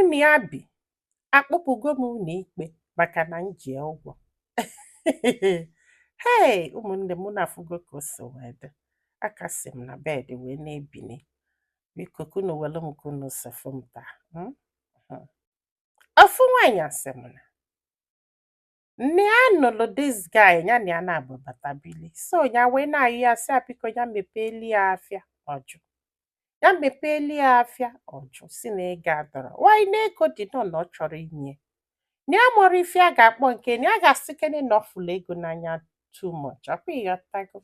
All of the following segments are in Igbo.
na ya bi akpụpụgo m ụlọ ikpe maka na m ji ya ụgwọ. Hei, ụmụnne m na-afụgo ka o si wee dị. Aka si m na bed wee na-ebini. Biko ka unu welu m ka unu si fụ m taa. Ofu nwaanyị asị m na nne ya nụlụ this guy, ya na ya na-abụ bata bili, so ya wee na-ayọ ya sị ya biko ya mepeeli ya afịa. Ọjụ ya mepeeli ya afịa, ọjụ si na ego adọrọ. Why na ego dị nọ na ọ chọrọ inye na ya mụrụ ife a ga-akpọ nke na ya ga-asị kene na ọ fụlụ ego n'anya too much. Ọkwa ịghọtago?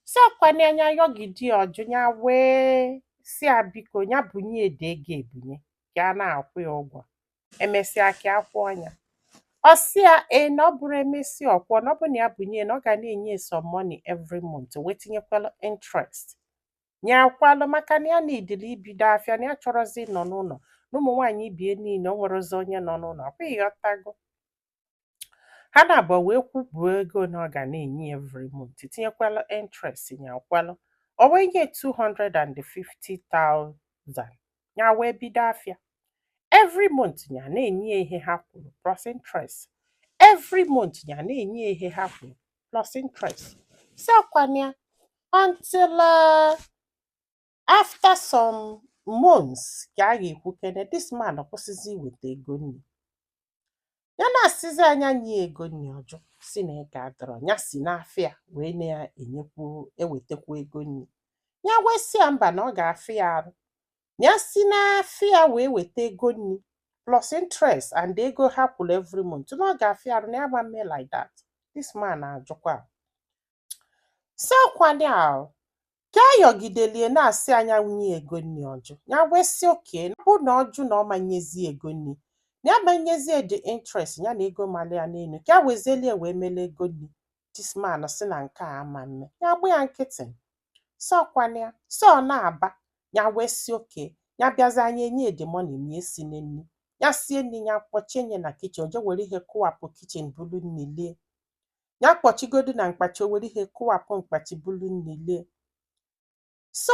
Si ọkwana anya yọgide ọjụ, ya wee si ya biko ya bunye ede ego ebunye ka a na-akwụ ya ụgwọ, emesịa ka akwụọ ya. Ọ sị ya ee, na ọ bụrụ emesịa ọkwụọ, na ọ bụ na ya bunye, na ọ ga na-enye some money every month wee tinyekwalụ interest ya akwalụ, maka na ya nidili ibido afịa, na ya chọrọzi ịnọ n'ụlọ na ụmụ nwaanyị ibie niile o nwerezi onye nọ n'ụlọ. Ọkwa ịghọtago? Ha na abụọ wee kwubuo ego na ọ ga na-enye ya every month tinyekwalụ interest ya akwalụ. O wee nye 250,000, ya wee bido afịa. Every month ya na-enye ya ihe ha kwuru plus interest. Every month ya na-enye ya ihe ha kwuru plus interest. Si ọkwana until after some months ka a ga-ekwukene this man kwụsịzi iweta ego nri. Ya na-asịzi anya nye ego nri, ọjụ si na ego adọrọ. Ya si n'afịa wee na-enyekwu ewetekwu ego nri. Ya wee sị ya mba, na ọ ga-afịa ya arụ ya si n'afịa wee weta ego nri plus interest and ego ha kwụrụ every month, na ọ ga-afịa arụ, na ya gba mme like that. This man ajụkwa. Si ọkwani ahụ ka ayọgidelie na-asị anya nwunye ego nri, ọjụ. Ya wee sị oke bụ na ọjụ na ọ manyezi ego nri, na ya manyezie the interest ya na ego mali ya n'elu, ka ya wezelie wee mele ego nri. This man sị na nke a ama mme. Ya gba ya nkịtị. Si ọkwana ya si ọ na-aba. Ya wee sị oke ya bịazi anya enye the money ma esi na nri. Ya sie nri, ya kpọchie nye na kitchen, o je were ihe kụwapụ kitchen bulu nri lie. Ya kpọchigodu na mkpachi, o were ihe kụwapụ mkpachi bulu nri lie. So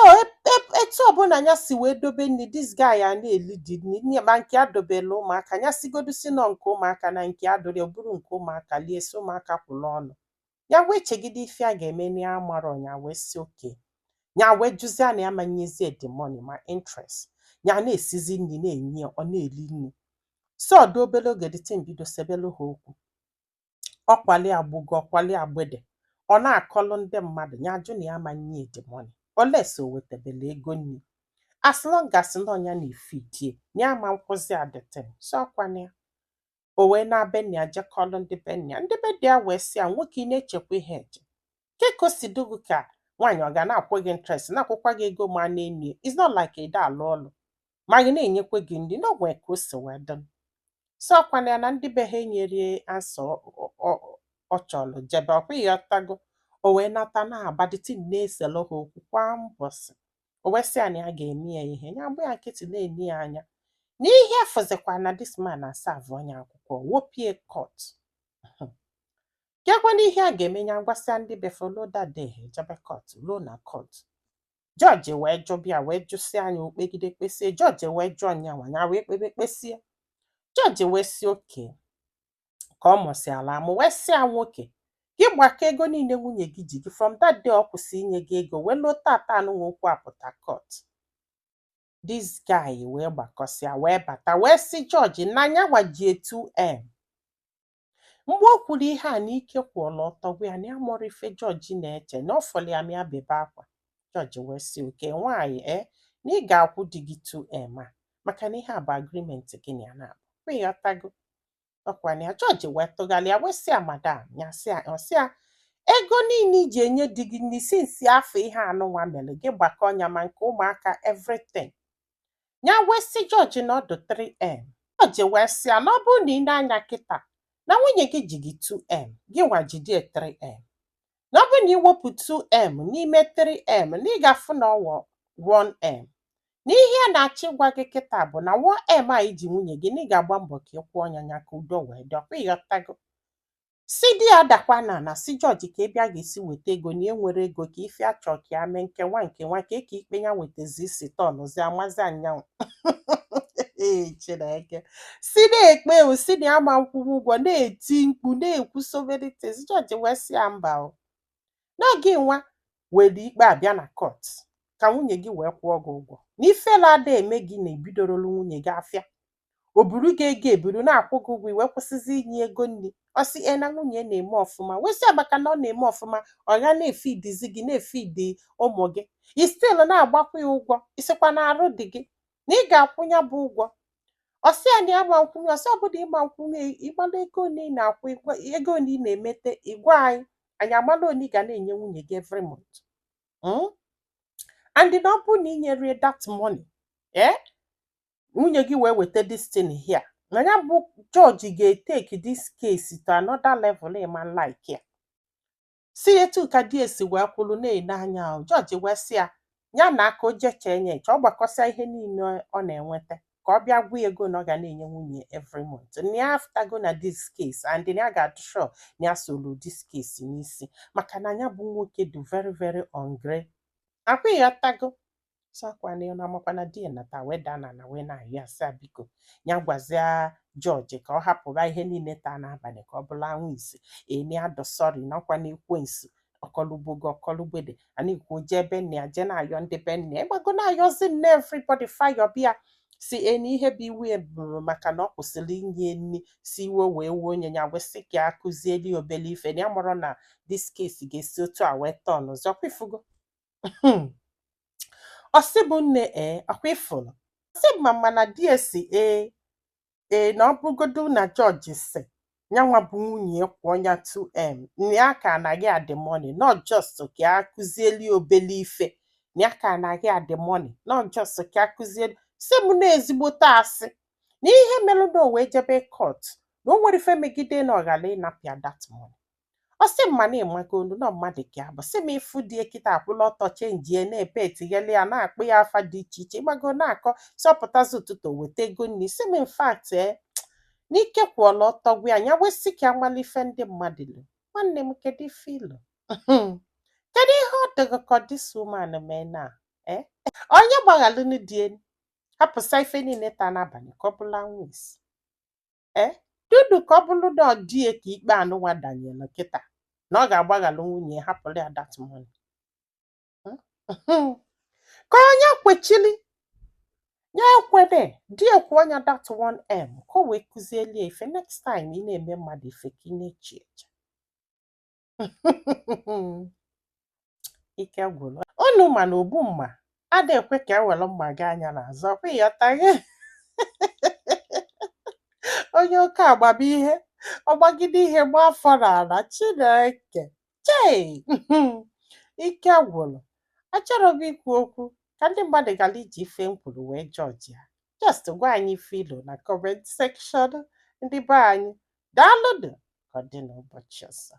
etu ọbụla ya si wee dobe nri, this guy a na-eli di nri, ma nke a dobela ụmụaka. Ya sigodu si nọ nke ụmụaka na nke adụrụ, ọ bụrụ nke ụmụaka lie, si ụmụaka kwụrụ ọnụ. Ya wee chegide ife a ga-eme na ya marọ. Ya wee si oke ya wee jụzie na ya manyezie the money ma interest. Ya na-esizi nri na-enye ya, ọ na-eli nri. So ọdụ obere oge, the thing bido sebelu ha okwu. Ọkwali agbụgo, ọkwali agbede, ọ na-akọlụ ndị mmadụ. Ya jụ na ya manye the money unless o wetabele ego nri. As long as na ọnya na-efidie na ya ma nkwụzi adịtin. So ọkwana ya o wee na-be nna ya jekọlụ ndị be nna ya. Ndị be dị ya wee sị ya, nwoke, ị na-echekwa ihe eche ke ka o si dogo ka nwaanyị ọ ga na-akwụ gị interest, na-akwụkwa gị ego ma na-enu ya? It's not like ị da alụ ọlụ ma gị na-enyekwa gị nri na ogwe ka o si wee dị. So ọkwana ya na ndị be ha enyere answer ọ chọrọ jebe. Ọkwa ịghọtago? O wee nata na-aba, the thing na-eselu ha okwu kwa mbọsị. O wee sị ya na ya ga-eme ya ihe. Ya gba ya nkịtị na-eni ya anya na ihe fụzikwa na this man na-asavụ onye akwụkwọ wopie court kekwana ihe a ga-eme. Ya gwasịa ndị be follow that day, ha ejebe court. Ruo na court, jọji wee jụbịa, wee jụsịa anya okpegide kpesie. Jọji wee jụọ nyanwa, ya wee kpebe kpesie. Jọji wee sị oke ka ọ mụsịala amụ, wee sị ya, nwoke, gị gbakọ ego niile nwunye gị ji gị from that day ọ kwụsị inye gị ego wee lụọ tata anụnwa okwu apụta court. This guy wee gbakọsịa wee bata wee sị jọji na nyanwa ji 2M. Mgbe o kwuru ihe a, n'ike kwụọla ọtọ, gwa ya na ya mụrụ ife jọji na-eche na ọ fọrọ ya ma ya bebe akwa. Jọji wee sị oke nwaanyị e na ị ga-akwụ di gị 2M a, maka na ihe a bụ agreement gị na ya na-abụ. Ịghọtago? Ọkwa na ya jọji wee tụgharịa wee sị ya, madam, ya sị ya, ọ sị ya ego niile iji enye di gị n'isi nsi afọ ihe anụnwa mere gị, gbakọ ọnya ma nke ụmụaka, everything. Ya wee sị jọji na ọdụ 3M. Jọji wee sị ya na ọ bụrụ na ị na-anya kịta na nwunye gị ji gị 2M, gị nwa jidie 3M, na ọ bụrụ na iwepụ 2M n'ime 3M, na ị ga-afụ na ọwọ 1M. Na ihe a na-achọ ịgwa gị kịta bụ na 1M a iji nwunye gị, na ị ga-agba mbọ ka ị kwụọ ya ya ka udo wee dị. Ọkwa ịghọtago? Si di ya dakwa na na si jọji ka ị bịa ga-esi weta ego na enwere ego ka ife achọ ka ya mee nke nwa nke nwa ka eke ikpe ya wetazi isi tọnụzi amazi anyanwụ. Chineke, si na-ekpe o, si na ya ma nkwụnwu ụgwọ, na-eti mkpu, na-ekwu so many things. Judge wee sị ya mba o, n'oge nwa were ikpe abịa na court ka nwunye gị wee kwụọ gị ụgwọ, na ifela ada eme gị na ebidorolu nwunye gị afịa, o buru gị ego eburu na-akwụ gị ụgwọ, iwe kwụsịzi inye ego nri. Ọ sị e na nwunye na-eme ọfụma, wee sị ya maka na ọ na-eme ọfụma, ọ ga na-efidizi gị, na-efidi ụmụ gị, i still na-agbakwa ya ụgwọ, isikwa na arụ dị gị na ị ga-akwụ ya bụ ụgwọ. Ọ sị ya na ya ma nkwụnye. Ọsị ọbụla ịma nkwụnye, ịgbala ego ole ị na-akwụ, ego ole ị na-emete, ịgwa anyị, anyị amala ole ị ga na-enye nwunye gị every month. And na ọ bụrụ na ị nyere that money, nwunye gị wee weta this thing here, na ya bụ judge ga-etake this case to another level, ịma like ya. Si etu ka di esi wee kwụrụ na-ene anya ahụ, judge wee sị ya ya na aka o jechee nye eche, ọ gbakọsịa ihe niile ọ na-enweta ka ọ bịa gwa ya ego na ọ ga na-enye nwunye every month, na ya aftago na this case, and na ya ga-adị sure na ya solu this case n'isi, maka na ya bụ nwoke dị very very hungry. Akwa ịghọtago sakwa na na amakwa na di ya nata wee daa na wee na-ayọ ya, sị ya biko, ya gwazia judge ka ọ hapụba ihe niile taa n'abalị, ka ọ bụrụ anwụ ise eni adọ sọrị nakwa na ekwensu ọkọlugbogo ọkọlugbede a na-ekwu, jee ebe nna ya, jee na-ayọ ndị be nna ya, ịgbago na-ayọzi nne everybody fayọbịa si eni ihe bụ iwe bụrụ maka na ọ kwụsịrị inye nri, si iwe wee wuo onye ya, wee sị ka ya kụzieli obele ife, na ya mụrụ na this case ga-esi otu a wee tọn ọzọ. Ọkwa ifugo? Ọ sị bụ nne, ee, ọkwa ifụrụ, sị ma mana di ya si ee ee, na ọ bụgodu na judge si nyanwa bụ nwunye kwụọ ya 2M, na ya ka anaghị adị money, not just ka ya kụzieli obele ife, na ya ka anaghị adị money, not just ka ya kụzieli. Sị m na ezigbote asị na ihe mere na o wee jebe court, na o nwere ife megide na ọ ghara ịnapịa that money. Ọ sị m ma na ịmagolu na mmadụ ka ya bụ, sị m ịfụ die kịta akwụla ọtọ chenjie na-epe etigheli ya, na-akpụ ya afa dị iche iche, ịgbago na-akọ si ọpụtazi ụtụtụ weta ego nri. Sị m in fact, n'ike kwụọla ọtọ gwa ya, ya wesị ka amala ife ndị mmadụ lụ. Nwanne m, kedu ife ịlụ? Kedu ihe ọ dịghị ka this woman mee na onye gbaghalụnụ die, hapụsa ife niile taa n'abalị ka ọ bụrụ anwụ isi dudu, ka ọ bụrụ na ọ die ka ikpe anụnwa danyere kịta, na ọ ga-agbaghalụ nwunye ya, hapụrụ ya that money? Ka onye kwechili ya ekwene di ekwu ọnya that 1M ka o wee kụzieli ya ife. Next time ị na-eme mmadụ ife, ka ị na-eche eche. Ike gwụrụ unu, ma na ogbu mma ada ekwe ka e were mma gaa anya n'azụ. Ọkwa ịghọtaghị? Onye oke agbamihe ọgbagide ihe gba afọ n'ala. Chineke chei, ike gwụrụ. Achọrọ m ikwu okwu ka ndị mmadụ gara iji ife m kwuru wee judge ya. Just gwa anyị ife ilo na comment section. Ndị be anyị, daalụnụ. Ka ọ dị n'ụbọchị ọzọ.